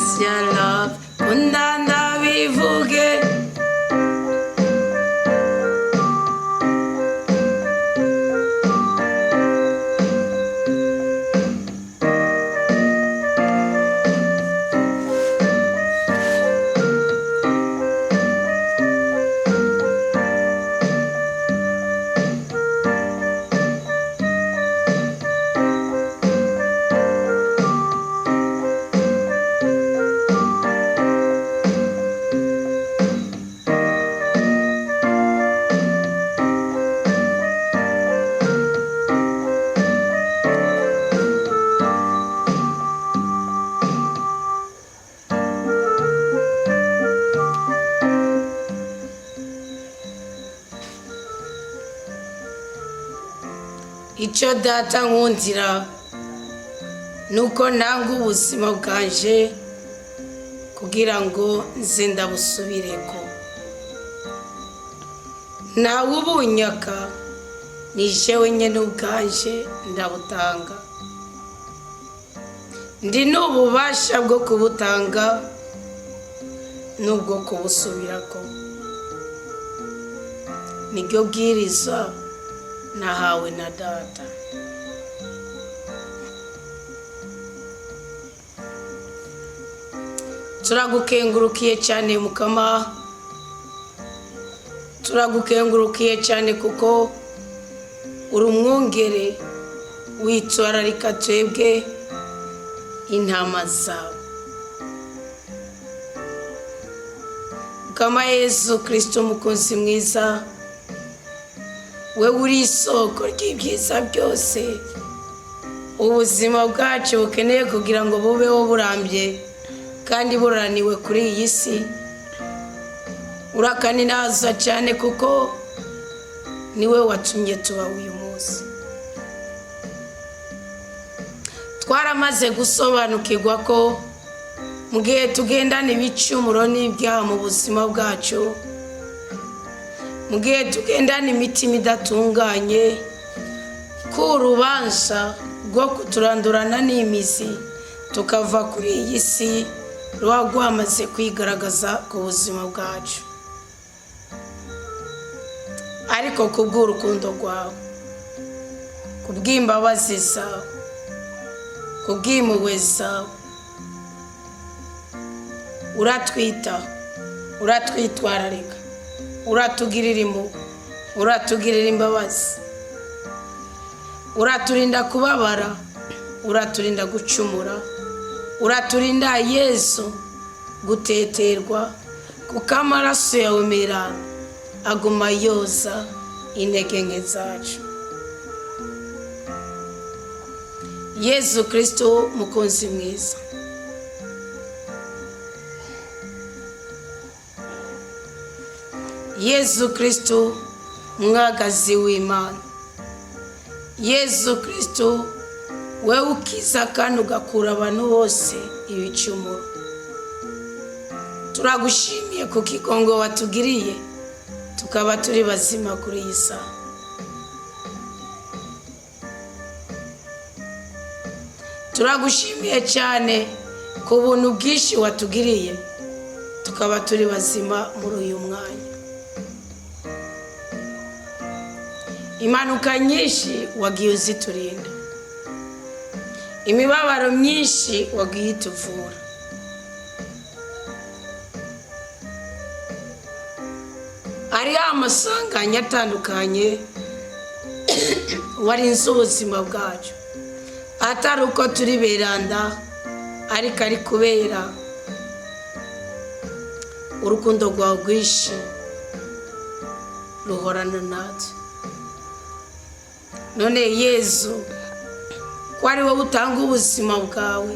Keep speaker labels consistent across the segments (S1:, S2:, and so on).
S1: That's your love. Kunda ndabivuge. Icyo data nkundira ni uko nanga ubuzima bwanje kugira ngo nze ndabusubireko. Ntawe ubunyaka, ni jewe nyene ubwanje ndabutanga. Ndi n'ububasha bwo kubutanga n'ubwo kubusubirako. Niryo bwiriza nahawe na data. Turagukengurukiye cyane Mukama, turagukengurukiye cyane kuko uri umwungere witwararika twebwe intama zawe. Mukama Yesu Kristo umukunzi mwiza, wewe uri isoko ry'ibyiza byose ubuzima bwacu bukeneye kugira ngo bubeho burambye kandi buraniwe kuri iyi si. Urakaninaza cyane kuko niwe watumye tuba uyu munsi. Twaramaze gusobanukirwa ko mu gihe tugendana ibicumuro n'ibyaha mu buzima bwacu, mu gihe tugendana imitima idatunganye, ko urubanza rwo kuturandurana n'imizi tukava kuri iyi si ruba rwamaze kwigaragaza ku buzima bwacu. Ariko kubw'urukundo rwawe, kubw'imbabazi zawe, kubw'impuhwe zawe, uratwitaho, uratwitwararika, uratugirira impuhwe, uratugirira imbabazi, uraturinda kubabara, uraturinda gucumura, uraturinda Yesu guteterwa, kuko amaraso yawe mera aguma yoza intege nke zacu. Yesu Kristo mukunzi mwiza, Yesu Kristo mwagazi w'Imana, Yesu Kristo wewe ukiza kandi ugakura abantu bose ibicumuro, turagushimiye ku kigongo watugiriye tukaba turi bazima kuri iyi saha. Turagushimiye cyane ku buntu bwinshi watugiriye tukaba turi bazima muri uyu mwanya. Impanuka nyinshi wagiye uziturinda, imibabaro myinshi wagiye ituvura. Hariho amasanganya atandukanye warinze ubuzima bwacu, atari uko turi beranda, ariko ari kubera urukundo rwawe rwinshi ruhorana natwe. None Yezu, ko ari wowe utanga ubuzima bwawe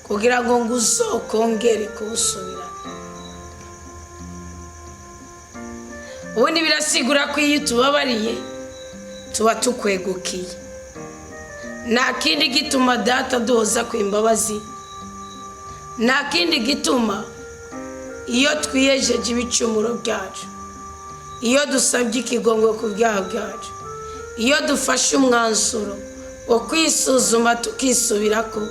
S1: kugira ngo nguzokongere kubusubirana. Ubundi birasigura ko iyo tubabariye tuba tukwegukiye. Nta kindi gituma data duhoza ku imbabazi, nta kindi gituma iyo twiyejeje ibicumuro byacu, iyo dusabye ikigongo ku byaha byacu, iyo dufashe umwanzuro wo kwisuzuma tukisubirako,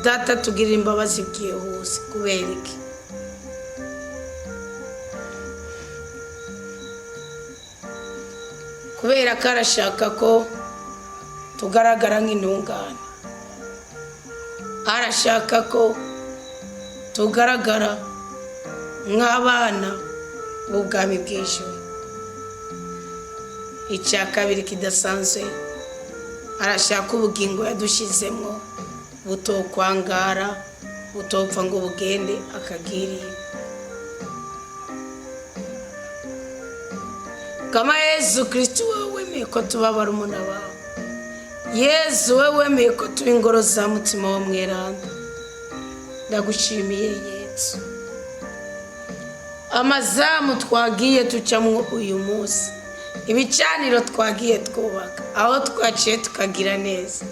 S1: Data tugirire imbabazi byihuse. Kubera iki? Kubera ko arashaka ko tugaragara nk'intungane, arashaka ko tugaragara nk'abana b'ubwami bw'ijuru. Icya kabiri kidasanzwe, arashaka ubugingo yadushyizemo butokwangara, butopfa ngo bugende akagirira. Kama Yezu Kristu, wowe wemeye ko tuba barumuna bawe, Yezu wowe wemeye ko tuba ingoro za mutima wo mweranda, ndagushimiye Yezu. Amazamu twagiye tucamwo uyu munsi, ibicaniro twagiye twubaka, aho twaciye tukagira neza,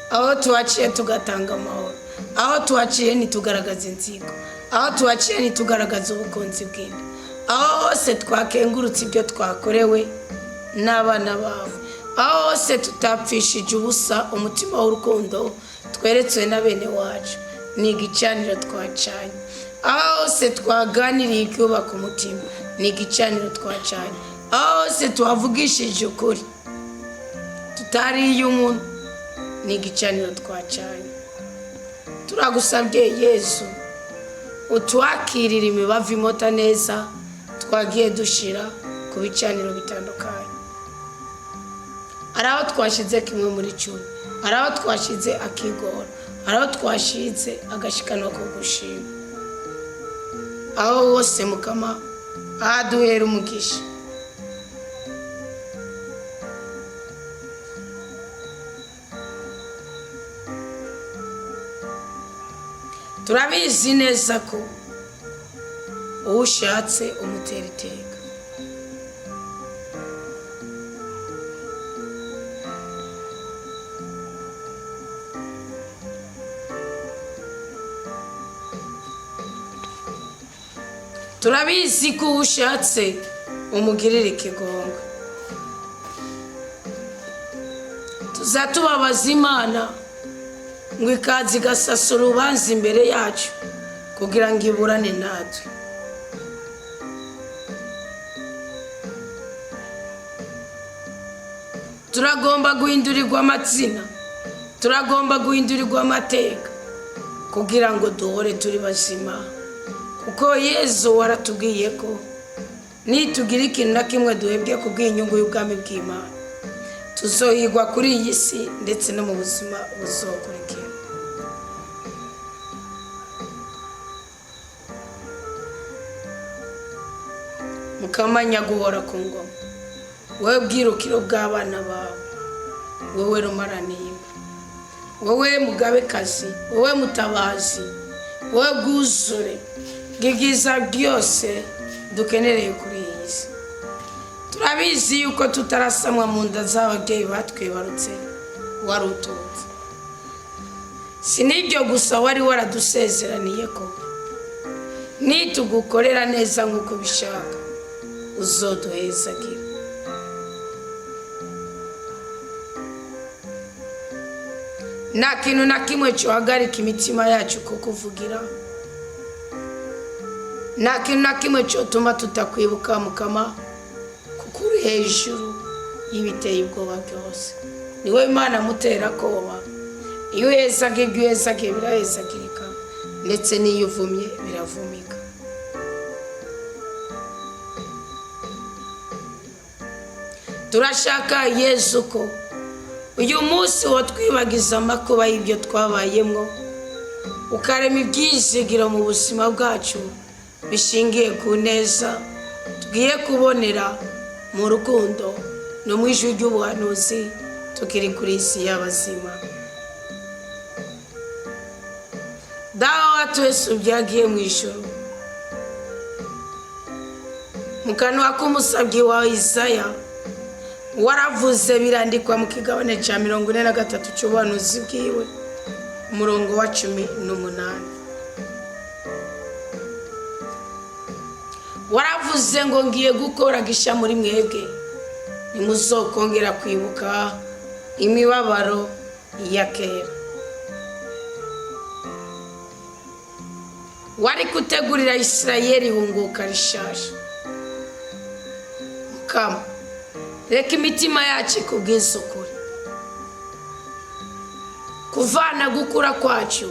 S1: aho tuhaciye tugatanga amahoro, aho tuhaciye ntitugaragaze inzigo, aho tuhaciye ntitugaragaze ubukunzi bw'inda, aho hose twakengurutse ibyo twakorewe n'abana bawe, aho hose tutapfishije ubusa umutima w'urukundo tweretswe na bene wacu, ni igicaniro twacanye. Aho hose twaganiriye ibyubaka umutima, ni igicaniro twacanye. Aho hose twavugishije ukuri tutariye umuntu, ni igicaniro twacanye. Turagusabye Yezu, utwakirire imibavu imota neza twagiye dushira ku bicaniro bitandukanye. Hari aho twashyize kimwe muri cumi, hari aho twashyize akigora, hari aho twashyize agashikanwa ko gushima. Aho hose Mukama ahaduhera umugisha. Turabizi neza ko uwo ushatse umutera iteka. Turabizi ko uwo ushatse umugirira ikigongo. Tuzatubabaza Imana ngo ikaza igasasa urubanza imbere yacu kugira ngo iburane natwe. Turagomba guhindurirwa amazina, turagomba guhindurirwa amateka kugira ngo duhore turi bazima, kuko Yezu waratubwiye ko nitugira ikintu na kimwe duhebwe ku bw'inyungu y'ubwami bw'Imana, tuzohigwa kuri iyi si ndetse no mu buzima buzokurikira. Mukamanya guhora ku ngoma, wowe bwirukiro bw'abana bawe, wowe rumaranimba, wowe mugabekazi, wowe mutabazi, wowe bwuzure bw'ibyiza byose dukenereye kuri iyi si. Turabizi yuko tutarasamwa mu nda z'ababyeyi batwibarutse wari utunze. Si n'ibyo gusa, wari waradusezeraniye ko nitugukorera neza nk'uko ubishaka uzoduhezagira. Nta kintu na kimwe cyohagarika imitima yacu kukuvugira, nta kintu na kimwe cyotuma tutakwibuka Mukama, kuko uri hejuru y'ibiteye ubwoba byose. Niwe Imana mutera koba, iyo uhezaga ibyo uhezaga birahezagirika, ndetse n'iyo uvumye biravumika. Turashaka Yezu ko uyu munsi watwibagiza amakuba y'ibyo twabayemo, ukarema ibyizigiro mu buzima bwacu bishingiye ku neza tugiye kubonera mu rukundo no mu ijwi ry'ubuhanuzi tukiri kuri isi y'abazima. Dawe wa twese ubyagiye mu ijuru, mu kanwa k'umusabyi wa Isaya waravuze, birandikwa mu kigabane cya 43 cy'ubuhanuzi bwiwe, umurongo wa 18. Waravuze ngo ngiye gukora gisha muri mwebwe, ntimuzokongera kwibuka imibabaro ya kera. Wari gutegurira Isirayeli ihunguka rishasha. Mukama, reka imitima yacu ikubwize ukuri. Kuvana gukura kwacu,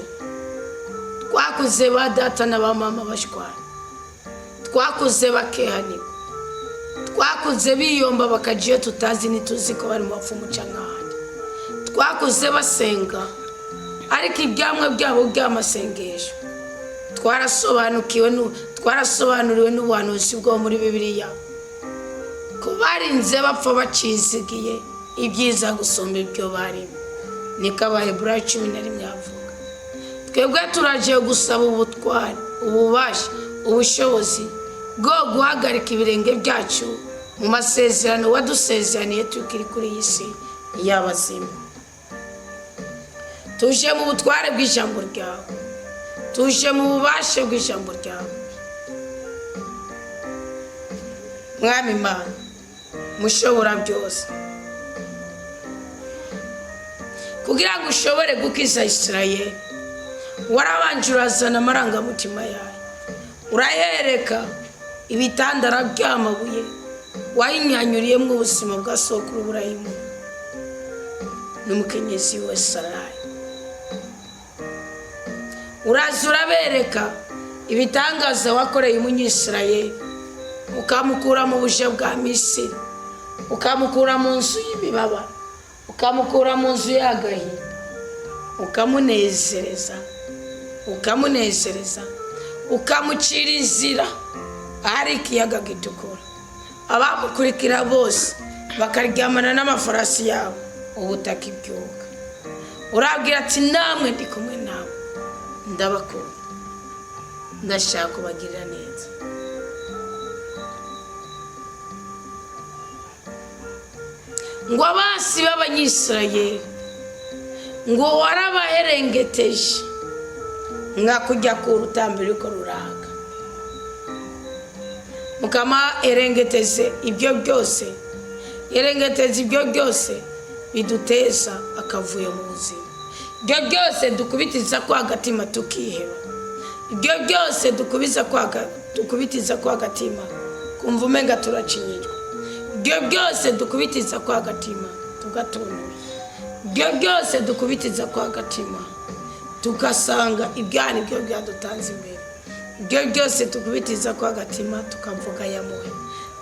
S1: twakuze ba data na ba mama bashwana, twakuze bakehanirwa, twakuze biyomba bakajya iyo tutazi, ntituzi ko bari mu bapfumu cyangwa ahandi. Twakuze basenga, ariko ibyamwe byabo by'amasengesho twarasobanuriwe n'ubuhanuzi bwo muri Bibiliya ko barinze bapfa bacizigiye ibyiza gusumba ibyo barimo. Niko Abaheburayo 11 havuga. Twebwe turagiye gusaba ubutwari, ububasha, ubushobozi bwo guhagarika ibirenge byacu mu masezerano wadusezeraniye tukiri kuri iyi si y'abazima. Tuje mu butware bw'ijambo ryawe, tuje mu bubasha bw'ijambo ryawe. Mwami Imana mushobora byose, kugira ngo ushobore gukiza Isirayeli, warabanje urazana amarangamutima yawe, urayereka ibitandara by'amabuye wayinyanyuriyemo ubuzima bwa sokuru Burayimu n'umukenyezi we Sarayi. Uraza urabereka ibitangaza wakoreye umunyisirayeli, ukamukura mu buja bwa Misiri, ukamukura mu nzu y'imibabaro, ukamukura mu nzu y'agahinda, ukamunezereza, ukamunezereza, ukamucira inzira ahari ikiyaga gitukura, abamukurikira bose bakaryamana n'amafarasi yabo, ubutaka ibyuka. Urabwira ati: "Namwe ndi kumwe nawe, ndabakunda, ndashaka kubagirira neza." Ngo abansi b'Abanyisirayeli, ngo warabaherengeteje nka kujya ku rutambi ruriko ruraka. Mukama, erengeteze ibyo byose, erengeteze ibyo byose biduteza akavuyo mu buzima, ibyo byose dukubitiza kwa agatima tukiheba, ibyo byose dukubitiza kwa agatima kumva umenga turacinyijwe, ibyo byose dukubitiza kwa agatima tugatonora, ibyo byose dukubitiza kwa agatima tugasanga ibyaha nibyo byadutanze imbere, ibyo byose dukubitiza kwa agatima tukavuga yamuhe.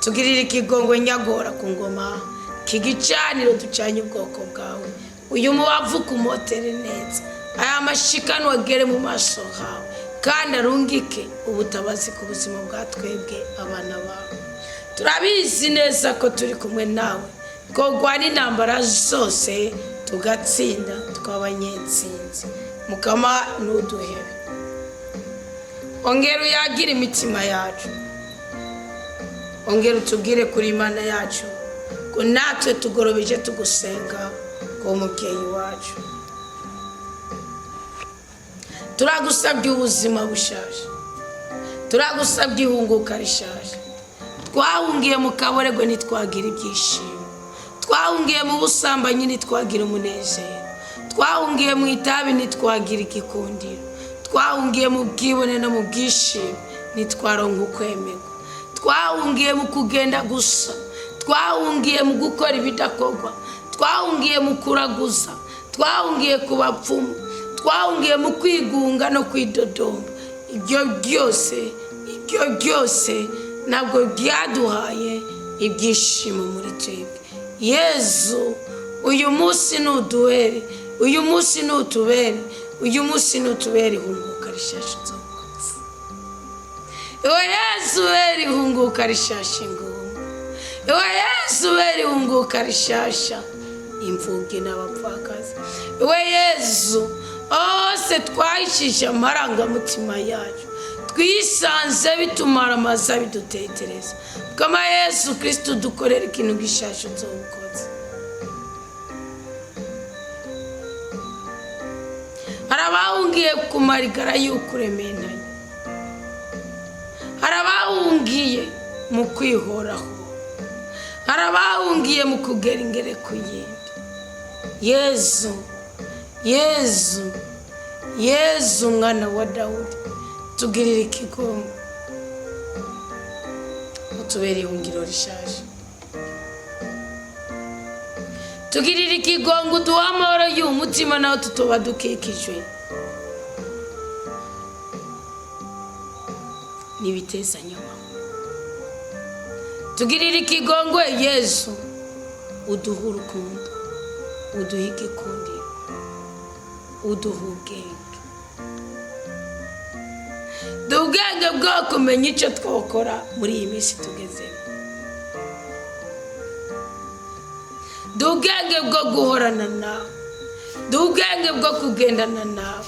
S1: Tugirire ikigongwe nyagora ku ngoma kigicaniro ducanye ubwoko bwawe. Uyu mubavu kumotere neza, aya mashikanwa agere mu maso hawe kandi arungike ubutabazi ku buzima bwa twebwe abana bawe. Turabizi neza ko turi kumwe nawe, twogwana intambara zose tugatsinda, tukaba abanyetsinzi. Mukama, ntuduhebe. Ongera uyagire imitima yacu, ongera utubwire kuri Imana yacu ko natwe tugorobeje tugusenga ko umubyeyi wacu. Turagusabye ubuzima bushaje, turagusabye ihunguka rishaje. Twahungiye mu kaborerwe ntitwagira ibyishimo, twahungiye mu busambanyi ntitwagira umunezero, twahungiye mu itabi ntitwagira igikundiro, twahungiye mu bwibone no mu bwishimo ntitwaronka ukwemerwa, twahungiye mu kugenda gusa, twahungiye mu gukora ibidakorwa, twahungiye mu kuraguza, twahungiye ku bapfumu, twahungiye mu kwigunga no kwidodomba. Ibyo byose, ibyo byose ntabwo byaduhaye ibyishimo muri twebwe. Yezu, uyu munsi nuduhere, uyu munsi nutubere, uyu munsi nutubere ihunguka rishasha inzoka. Iwe Yezu, ubere ihunguka rishasha ingumba. Iwe Yezu, ubere ihunguka rishasha imfubyi n'abapfakazi. Iwe Yezu, hose twahishije amarangamutima yacu, twisanze bitumara amaza bidutekereza. Kama Yesu Kristo, dukorera ikintu gishasha nzowukoze. Hari abahungiye ku marigara y'ukurementanya, hari abahungiye mu kwihoraho, hari abahungiye mu kugera ingere ku yindi. Yezu, Yezu, Yezu mwana wa Dawudi, Tugirire ikigongo, utubere ihungiro rishaje. Tugirire ikigongo, uduhe amahoro y'umutima naho tutoba dukikijwe n'ibitezanya amahoro. Tugirire ikigongwe Yesu, uduhe urukundo, uduhe igikundiro, uduhe ubwenge, duhe ubwenge bwo kumenya icyo twakora muri iyi minsi tugezemo, duhe ubwenge bwo guhorana nawe, duhe ubwenge bwo kugendana nawe,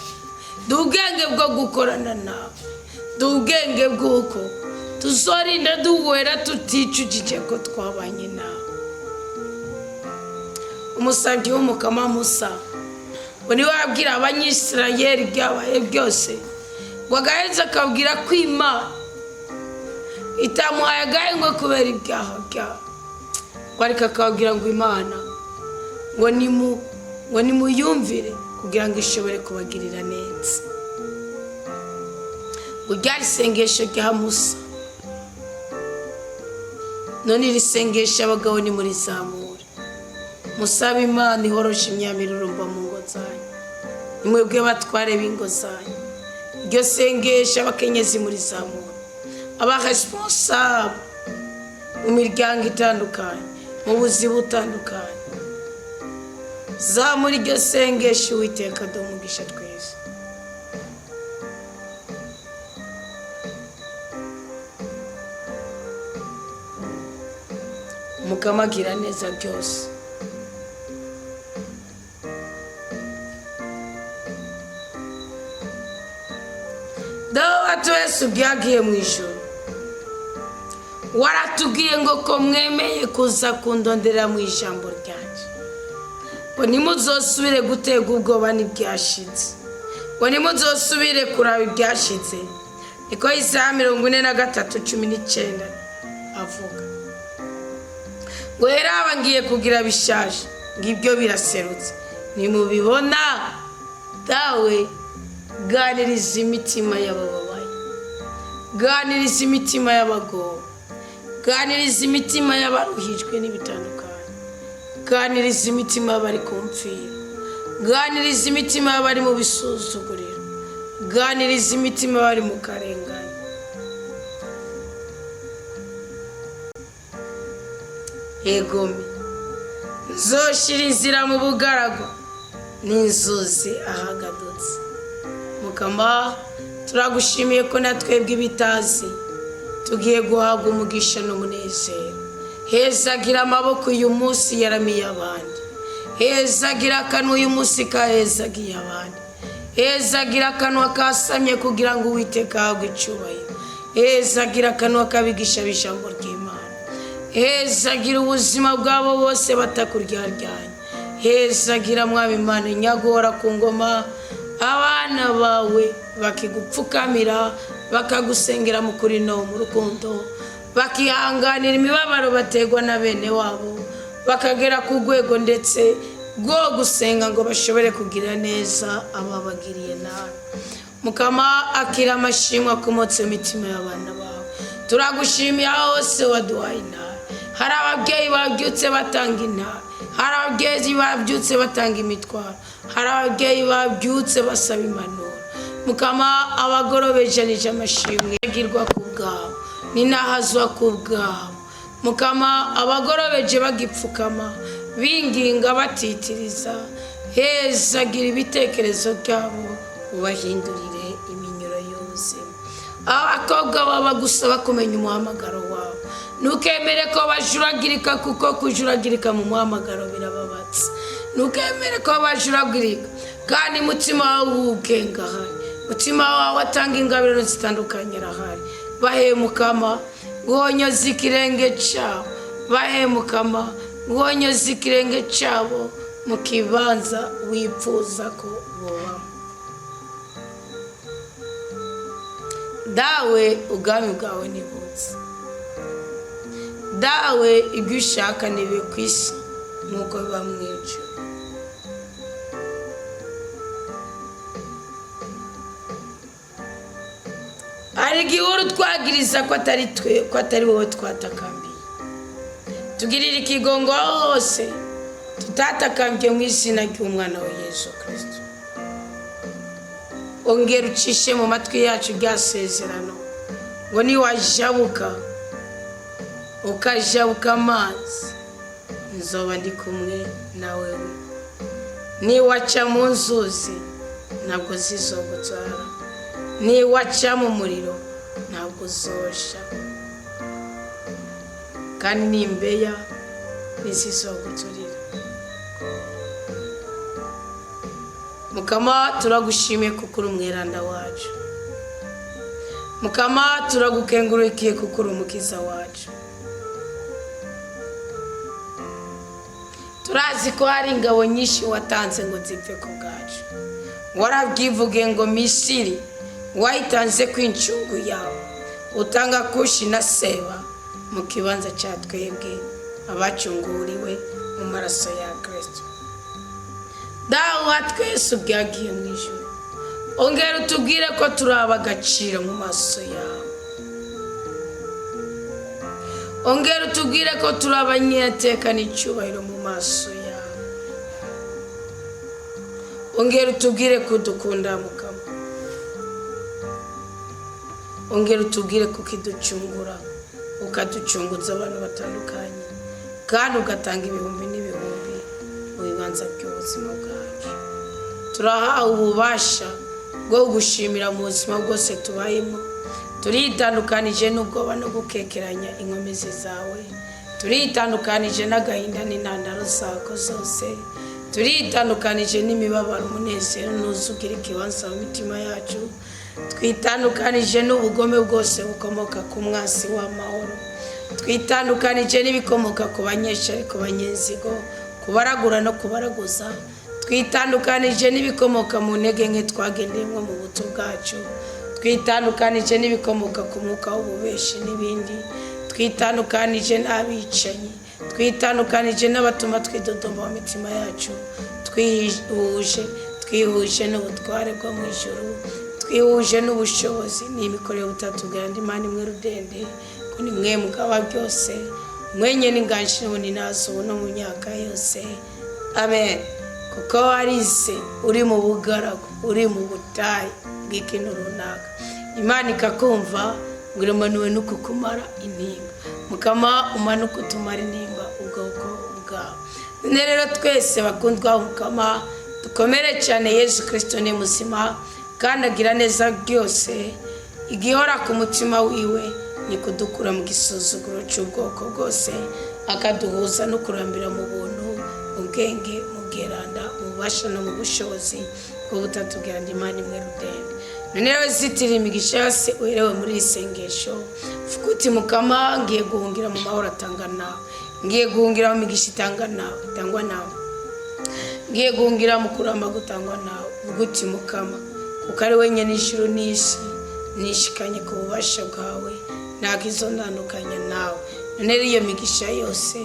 S1: duhe ubwenge bwo gukorana nawe, duhe ubwenge bw'uko tuzorinda duhera tuticujije ko twabanye nawe. Umusabyi w'umukama Musa ngo niwe wabwira Abanyisirayeli ibyabaye byose, ngo agaheza akabwira ko Imana itamuhaye agahengwe kubera ibyaha byabo, ngo ariko akababwira ngo Imana ngo nimuyumvire kugira ngo ishobore kubagirira neza. Ngo ryari isengesho rya Musa, none iri sengesho abagabo nimurizamure, musabe Imana ihoroshe imyamirurumba mu ngo zanyu, nimwebwe batware b'ingo zanyu. Iryo sengesho abakenyezi murizamura, aba responsable mu miryango itandukanye, mu buzima butandukanye, zamura iryo sengesho. Uwiteka aduhe umugisha twese. Umukama agira neza byose. Dawe twese ubyagiye mu ijoro, waratubwiye ngo ko mwemeye kuza kundondera mu ijambo ryanjye, ngo ntimuzosubire guterwa ubwoba n'ibyashitse, ngo ntimuzosubire kuraba ibyashitse. Niko Isaha 43:19 avuga ngo heraba ngiye kugira bishaje, ngo ibyo biraserutse, nimubibona. Dawe, ganiriza imitima y'abababaye, ganiriza imitima y'abagowe, ganiriza imitima y'abaruhijwe n'ibitandukanye, ganiriza imitima y'abari ku mfiro, ganiriza imitima y'abari mu bisuzuguriro, ganiriza imitima y'abari mu karengane. Egome nzoshira inzira mu bugaragwa n'inzuzi ahagadutse. Mukama, turagushimiye ko na twebwe ibitazi tugiye guhabwa umugisha n'umunezero. Hezagira amaboko uyu munsi yaramiye abandi, hezagira akanwa uyu munsi kahezagiye abandi, hezagira akanwa kasamye kugira ngo Uwiteka ahabwe icyubahiro, hezagira akanwa kabigisha ijambo ry'Imana, hezagira ubuzima bwabo bose batakuryaryanya, hezagira Mwami Imana nyagora ku ngoma, abana bawe bakigupfukamira, bakagusengera mu kuri no mu rukundo, bakihanganira imibabaro bategwa na bene wabo, bakagera ku rwego ndetse rwo gusenga ngo bashobore kugira neza ababagiriye nabi. Mukama, akira amashimwe akomotse mu mitima y'abana bawe. Turagushimiye aho hose waduhaye intara. Hari ababyeyi babyutse batanga intara, hari ababyeyi babyutse batanga imitwaro, hari ababyeyi babyutse basaba impanuro. Mukama, abagorobejanije amashimwe agirwa ku bwabo ninahazwa ku bwabo. Mukama, abagorobeje bagipfukama binginga batitiriza, hezagira ibitekerezo byabo, ubahindurire iminyuro y'ubuzima. Abakobwa baba gusaba kumenya umuhamagaro wawe, ntukemere ko bajuragirika, kuko kujuragirika mu muhamagaro birababatsa. Ntukemere ko bajuragirika, kandi mutima wawe w'ubwenge ahari, mutima wawe atanga ingabiro zitandukanye arahari. Bahemukama guhonyoza ikirenge cyabo, bahemukama guhonyoza ikirenge cyabo mu kibanza wipfuza ko bobamo. Dawe, ubwami bwawe nibutse. Dawe, ibyo ushaka nibe ku isi nk'uko biba mu ijuru. Hari igihe uhora utwagiriza ko atari twe, ko atari wowe twatakambiye. Tugirire ikigongo aho hose tutatakambye mu izina ry'umwana wa Yesu Kirisito. Ongera ucishe mu matwi yacu rya sezerano ngo niwajabuka ukajabuka amazi, nzoba ndi kumwe na wewe. Niwaca mu nzuzi, ntabwo zizogutwara. Niwaca mu muriro, ntabwo uzosha, kandi n'imbeya ntizizoguturira. Mukama, turagushimiye kuko uri umweranda wacu. Mukama, turagukengurukiye kuko uri umukiza wacu. Turazi ko hari ingabo nyinshi watanze ngo zipfe ku bwacu. Warabwivuge ngo Misiri wayitanze ku incungu yawe, utanga Kushi na Seba mu kibanza cya twebwe abacunguriwe mu maraso ya Kirisito. Dawe wa twese ubwagiye mu ijuru, ongera utubwire ko turi agaciro mu maso yawe. Ongera utubwire ko turi abanyeteka n'icyubahiro mu maso yawe. Ongera utubwire ko udukunda, Mukama. Ongera utubwire ko ukiducungura, ukaducunguza abantu batandukanye, kandi ugatanga ibihumbi n'ibihumbi mu bibanza by'ubuzima bwacu. Turahawe ububasha bwo gushimira mu buzima bwose tubayemo. Turitandukanije n'ubwoba no gukekeranya inkomezi zawe. Turitandukanije n'agahinda n'intandaro zako zose. Turitandukanije n'imibabaro. Umunezero nuzugira ikibanza mu mitima yacu. Twitandukanije n'ubugome bwose bukomoka ku mwasi w'amahoro. Twitandukanije n'ibikomoka ku banyeshari, ku banyenzigo, kubaragura no kubaraguza. Twitandukanije n'ibikomoka mu ntege nke twagendeyemo mu buto bwacu. Twitandukanije n'ibikomoka ku mwuka w'ububeshi n'ibindi. Twitandukanije n'abicanyi. Twitandukanije n'abatuma twidodomba mu mitima yacu. Twihuje n'ubutware bwo mu ijuru. Twihuje n'ubushobozi n'imikorere butatu bwa Imana imwe rudende, ko ni mwe mugaba byose, mwenye n'inganji n'ubunini ubu no mu myaka yose, amen. Kuko warize uri mu bugaragu, uri mu butayu bw'ikintu runaka, Imana ikakumva ngo iramanuwe no kukumara intimba. Mukama, umanuke utumara intimba ubwoko bwawe. None rero twese bakundwa, Mukama, dukomere cyane. Yesu Kirisito ni muzima kandi agira neza byose. Igihora ku mutima wiwe ni kudukura mu gisuzuguro cy'ubwoko bwose, akaduhuza no kurambira mu buntu, mu bwenge, mu bweranda, mu bubasha no mu bushobozi bwo butatubwira Imana imwe rudende. None rero zitira imigisha yose uherewe muri iri sengesho. Vuga uti: "Mukama, ngiye guhungira mu mahoro atanga nawe, ngiye guhungira mu migisha itanga nawe, itangwa nawe, ngiye guhungira mu kuramba gutangwa nawe." Vuga uti: "Mukama, kuko ari wenyine ijuru n'isi, nishikanye ku bubasha bwawe, ntabwo izo ntandukanya nawe. None rero iyo migisha yose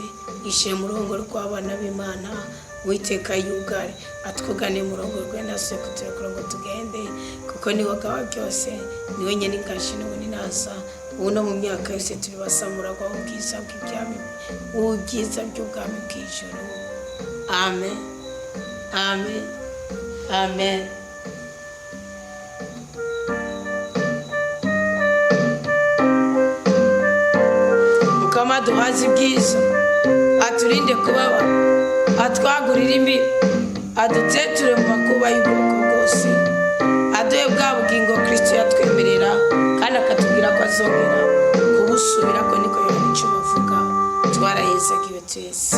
S1: ishyire mu rugo rw'abana b'Imana. Uwiteka yugare atwugane mu rugo rwe, ntasuye kuturekura ngo tugende, kuko niwe agaba byose, ni wenyine ingashi n'ubunini naza ubu no mu myaka yose." Turi basamuragwa ubwiza bw'ibyami, ubwiza by'ubwami bw'ijuru. Amen, amen, amen. Mukama duhaze ibyiza, aturinde kubabara, atwagurire imbibi, aduteture mu makuba y'ubwoko bwose, aduhe bwa bugingo Kirisito yatwemerera kandi akatubwira ko azongera kubusubira ko, niko Yohana 10 avuga. Twarahezagiwe twese.